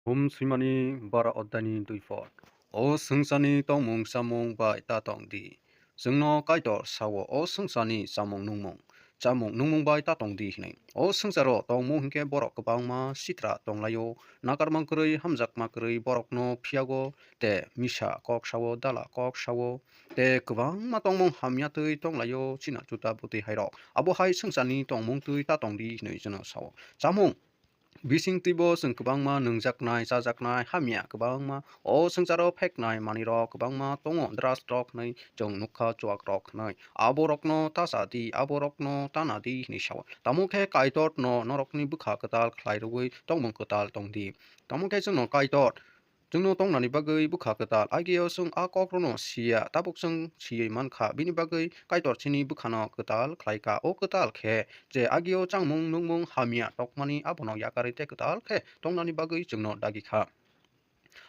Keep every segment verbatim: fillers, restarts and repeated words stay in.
Rom swimani bara oddaini dui phor. O swngcharni tongmung chamung bai ta tong di. Chwngno Kaitor sao, o swngcharni chamung nungmung, chamung nungmung bai ta tong di hwnwi. O swngcharo tongmung hinkhe borok kwbangma sitra tonglaio, nakarma kwrwi, hamjakma kwrwi borokno phiyago, tei misa kok sao, dala kok sao, tei kwbangma tongmung hamya twi tonglaio, china chuta bwtwi hairok. Abo hai swngcharni tongmung twi ta tong di hwnwi chwngno sao. Chamung bising twibo chwng kwbangma nungjaknai, chajaknai, hamya kwbangma o swngcharo pheknai manwirok kwbangma tongo, drugs rok hwnwi chwng nukha, chuak rok hwnwi. Aborokno ta cha di, aborokno ta na di hwnwi sao. Tamo khe Kaitorno norokni bwkha kwtal khlai rwui tongmung kwtal tong di. Tamo khe chwngno Kaitor chwngno tongnani bagwi bwkha kwtal. Agio chwng a kokrokno siya, tabuk chwng siwi mankha. Bini bagwi Kaitor chini bwkhano kwtal khlaikha. O kwtal khe je agio changmung nungmung hamya tokmani abono yakarwi tei kwtal khe tongnani bagwi chwngno dagikha.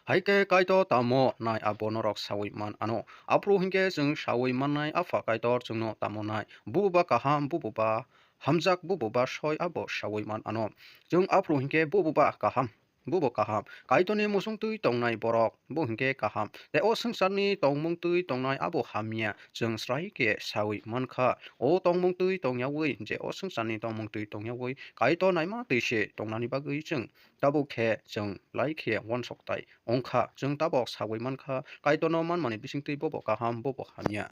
Hai khe Kaitor tamo nai abo norok sawi man ano. Aphuru hinkhe chwng sawi mannai Apha Kaitor chwngno tamo nai. Bubo ba kaham, bubo ba hamjak, bubo ba soi abo sawi man ano. Chwng aphuru hinkhe bubo ba kaham. Bubo kaham. Kaitorni muchung twi tongnai borok, bo hinkhe kaham. Tei o swngcharni tongmung twi tongnai abo hamya, chwng srai khe sawi mankha. O tongmung twi tongyaui, je o swngcharni tongmung twi tongyaui, Kaitor naima twi se tongnani bagwi chwng tabuk khe chwng lai khe uansuk tai wngkha. Chwng tabuk sawi mankha, Kaitorno manmani bisingtwi bobo kaham, bobo hamya.